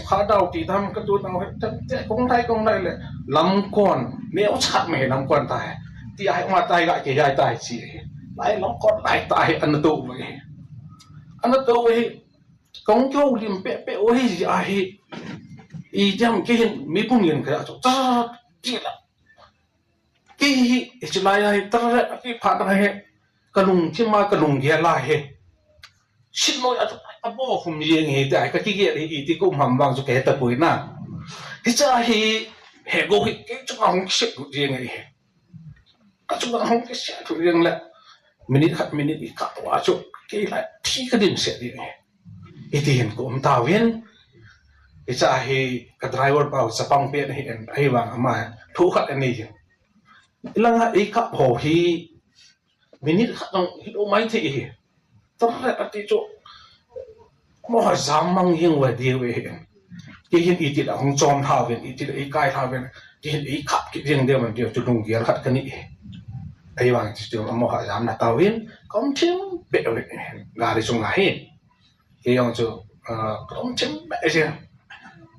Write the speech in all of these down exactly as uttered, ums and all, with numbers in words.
Pha dau ti dam ka tu nau he, te kong lai kong lai le, lam kon, neo chat me lam kon ta he. Ti ai ma tai ga ke jai tai chi he. Lai lam kon lai tai ana to me he. Ana to he. Kong kyo lim pe pe o he ji a he. I jam ke hin mi pung yin ka ya cho. Ta ti la. Ki hi, hi chulai a hi, tar a ki phat a he, ka lungthim a, ka lunggel a he. Sin noi a, a bo khum jeng hi, ta, ka kigel hi, iti ko ham vang chu ka he ta poi na. Hicha hi, he go hi, ke chu ka hung kise tu jeng hi. Ka chu ka hung kise tu jeng le. Minute khat minute i ka wa chu, ke la, thi ka dim se jeng hi. Iti hin ka um tauvin. Hicha hi ka driver pa chapang pen hi en, ahivang ama thu khat anei jin. Ilanga i kap ho hi minute khat dang hi lo mai thei hi. Tar le ati chu. Mo ha jam mang jing ve diu hi en. Ki hin iti la hung chom thauvin, iti la i kai thauvin. Ki hin i kap ki jing diu man diu chu lunggel khat ka nei hi. Ahivang chu chu mo ha jam na tauvin. Ka um thim be ve. Gari chung a hi. Kei jong chu, ah, ka um thim be e.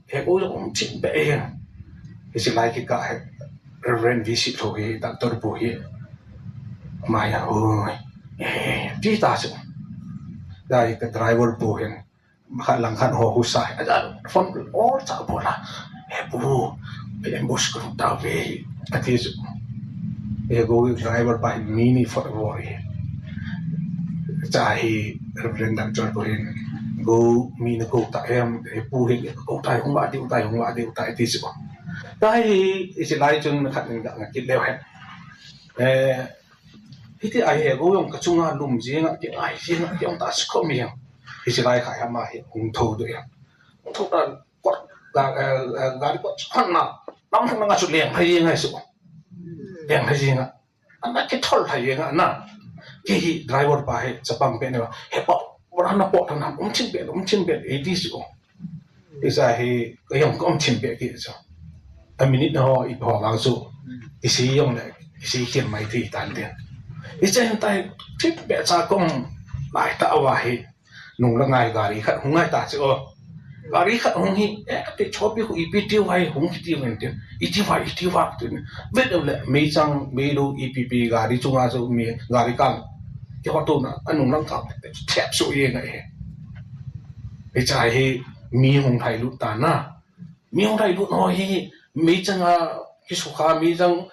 He ko jong um thim be e. Hichi lai kikah he Reverend V C Tho hi, Doctor pu hi. Mai a, oi. Eh, ti ta chu. Lai ka driver pu hin. Khat lang khat ho husa. Aja phone o cha bola. He pu, ambush kru tauve. Ati chu. He ko driver pa hin mi ni phone bo hi. Cha hi Reverend Doctor pu hin, go mi na ko ta em, he pu hin ko ta hung va diu ta, hung va diu ta, ti chu. Ta hi, hichi lai chun khat in ga nga kit leu hen. Eh, hiti ai he go jong ka chunga lum jing a, ki ai jing a, ki ong ta si ko mi jong. Hichi lai kha ama hi hung tho do jong. Hung tho ta, ko, ga, eh, eh, gari ko chon na, lam na nga chu leng hai jing ai su. Leng hai jing a. Ana kithol thei jeng a na. Kei hi driver pa hi chapang pen a. He pa, bora na po thang ham, um thim pen, um thim pen, A D C o. Hicha hi, ka jong ka um thim pen kei chu. A minute ho, i ho vang chu. I si jong le, i si kil mai thei tan tin. Hicha hin tai, thim pen cha ka um lai ta a va hi. Nung la ngai gari khat hung ngai ta chu o. Gari khat hung hi, eh, te chopi khu ipi tiu vai hung ki tiu ngen tin. Iti vai, iti vai tin. Vet le meichang, meilou ipi pi gari chunga chu mi gari kang. Kihotona, anung lang kang, thep su jeng a hi. Hicha hi mi hung thai lut ta na. Mi hung thai lut ho hi, meichang a kisukha, meichang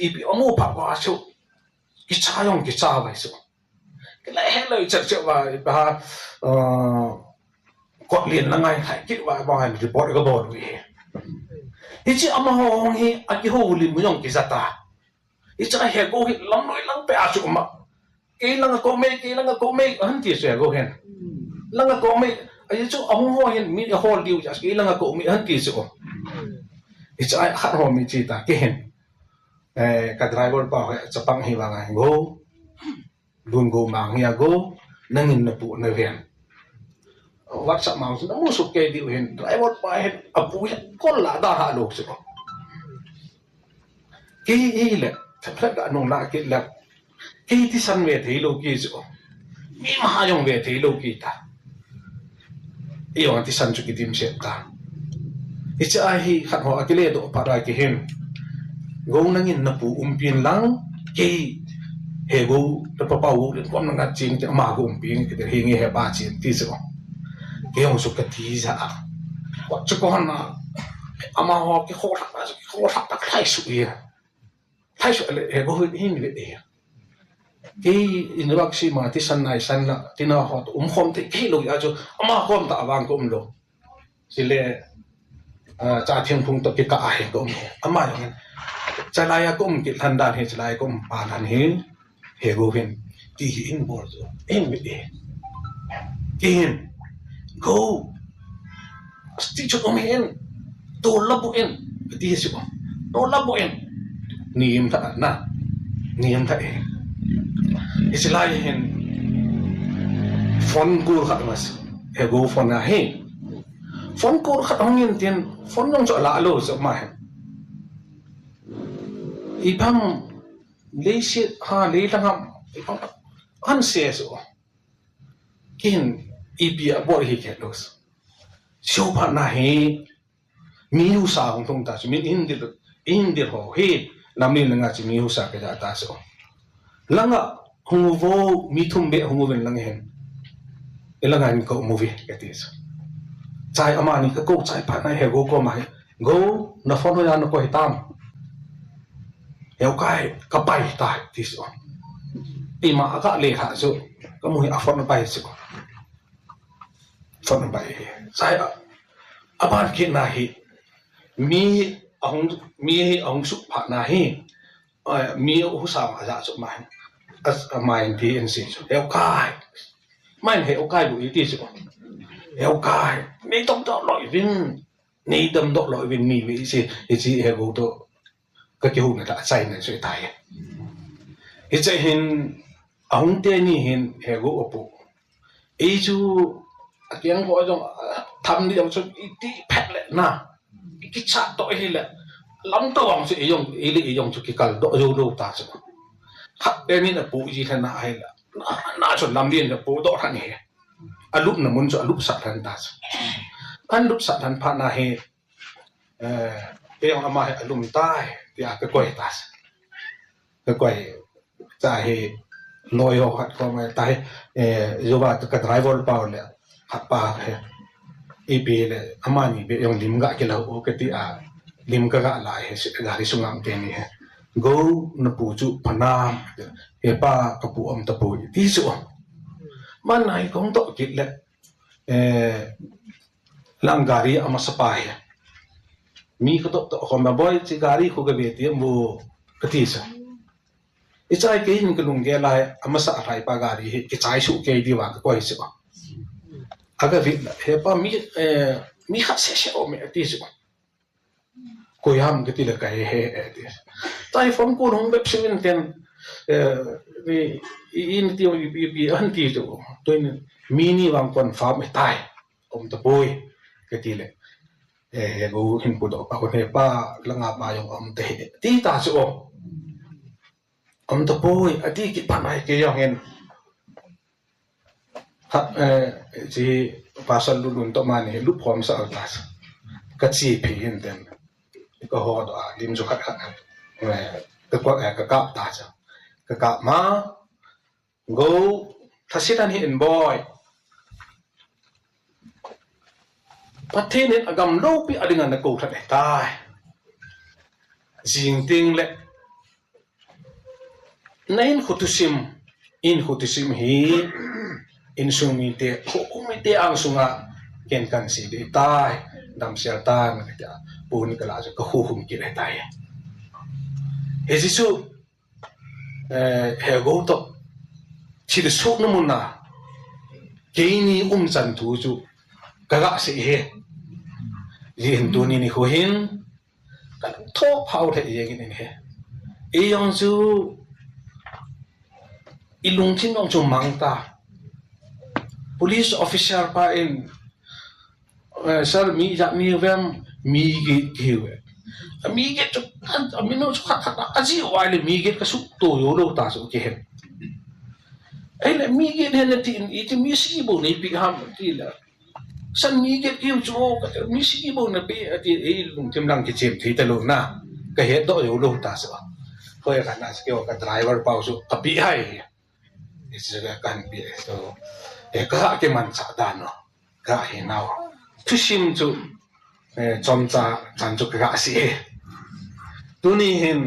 ipi amu pha va chu. Kicha jong kicha vai chu. Kila hello, i chak chak va, i pa, uh, kot lien la ngai khai kit va, va report ka bol ui. Hichi ama ho hi, a kihoulim jong kija ta. Hicha he go hi lam noi lang pe a chu ma. Kei langa ko mei, kei langa ko mei, han ti chu he go hin. Langa ko mei, a chu a hung ho hin, mi a hol diu ja, kei langa ko mei, han ti chu. Hicha khat ho mi chi ta, kei hin. Eh, ka driver pa ho, chapang hi vang a hin go. Lun go mang hi a go, nangin na pu na ven. WhatsApp mang chu na mu suk kei diu hin, driver pa hin, a pu hin, kol la da ha lo chu. Kei hi le, thap thap da nung la kei le, kei thisan ve thei lo kei chu. Mi ma ha jong ve thei lo kei ta. I jong thisan chu kidim set ta. Hicha hi khat ho a kile doh pa da kei hin. Go nangin na pu um pin lang, kei he go, ta pa pa go, len kom na nga chin, te ama go um pin, kei te hi nge he pa chin, ti chu. Kei jong chu ka ti ja a. Ko chu ko na, ama ho kei kho thak, kei kho thak ta khai su ye. Thai su le, he go hin ve e. Kei in vak si ma thisan nai san la, tina ho to um khom te kei lo ya chu, ama khom ta vang ko um lo. Sile, ah, cha thing phung to kika a he ko um. Ama lo ngen. Cha la ya ko um ki lhan dan he, cha la ya ko um pa lhan he. He go hin. Ti hi in bol chu. In ve e. Ti hin. Go. Sti chu um hin. To la bu in. Ti hi chu. To la bu in. Ni im tha na. Ni im tha e. Hichi lai hin. Phone call khat mas. He go phone a hi. Phone call khat hung in tin. Phone jong chu la lo chu ma hin. I pham Leiset ha, leilang ham, han se so. Kin ipi a bol hi khe los. Seo phat na hi, mi husa hung thung ta chu, min in dil, in dil ho hi, lamlen langa chu mi husa ka ja ta chu. Langa hung uvo, mi thum beh hung uvin lang hin. I langa in ka um uve, ka ti chu. Chai amani ka ko chai phat na Hego koma hi. Go, na phone hoiya na koi tam. Heo kai, ka pai ta, ti chu. Ima ka le tha chu. Ka mu hi a phone pai chu. Phone pai. Chai a, aban kit na hi. Mi ahung, mi hi ahung suk phat na hi. Ai, mi husa ma ja chu ma hin. As, a ma hin ti in si chu. Heo kai. Ma hin heo kai bu i ti chu. Heo kai. Nei dam doh loi vin. Nei dam doh loi vin ni ve si. I si Hego to. Ka kihou na ta chai na chu i tai. Hiche hin ahung teni hin Hego apu. Ei chu, a kiang ko jong, a, tham ni jong chu, i ti phet le na. I kichat to hi le. Lam to ang chu, i jong, i le i jong chu kikal doh jou lou ta chu. Khat teni na pu ji le na hi le. Na, na chu lamlen na pu doh tha ni hi. A lup na mun chu, a lup sah than ta chu. An lup sah than phat na hi, eh, kei jong ama hi a lum tai, tia ka koi ta chu. Ka koi, cha hi, loi ho khat ko mai ta hi, eh, Juba ka driver pau le, khat pa hi, ipi le, amani beh jong lim ga kila u ka ti a, lim ka ga la hi, si, gari sunga um teni hi. Go na pu chu pha nam, he pa ka pu um ta poi, ti chu. Man nai kong to kit le, eh, lang gari amasa pa hi. Mi ka to to ko ma boi chi gari ko ka be ti mu ka ti sa. I chai kei in ka lung ge lai, amasa a rai pa gari hi, ki chai su kei di wa ka koi si ba. A ka vit la, he pa mi, eh, mi khat se se o me ti si ba. Koi ham ka ti la ka he he, eh, ti. Tai phone ko hung bep sing in ten, eh, ni, i, i, ni ti, i, i, i, an ti tu. Tu in, mi ni wang confirm e tai. Om ta poi, ka ti le. Eh, he go hin pu do, a ko he pa, langa pa jong om te he. Ti ta si o. Om ta poi, a ti kit phat nai kei jong hin. Ha, eh, chi pasal lu lun to mani, lu phom sa ta sa. Ka chi phi hin ten. Ka ho do a, lim ju khat khat. Eh, ka ko, eh, ka kap ta sa. Ka kap ma, go, thasit an hi in boi. Pathen in a gam lopi a dinga na ko that e tai. Jing ting le. Na in khutusim, in khutusim hi, in sung mite, khu, khu mite ang sunga, ken kan si di tai, damsel tan, ka tia, pu ni ka la ka khu hum ki le tai. He Jesu, eh, he go to, thil suk na mun na, keini um chan thu chu, ka ga se he. Ji hin tu ni ni khu hin, ka tho phau the ye ngin in he. I jong chu, i lungthim jong chu mang ta. Police officer pa in, eh, sir, mi ja mi vem, mi git ki ve. Mi git chu, a, a mi no chu khat khat, a ji wa le mi git ka su to yo lo ta su ki he. Ei le mi git he na ti, i ti mi si bo nei pi ham ti la. San mi git ki chu, ka mi si bo na pi, a ti, ei lungthim lang ki chem thei ta lo na. Ka he do yo lo ta su. Hoi ka na ski ka driver pau su, ka pi hai. Israel kan pi so, eh, ka kiman sa dan no. Ka hi nau. Thusim chu, eh, chomcha chan chu ka si e. Tuni hin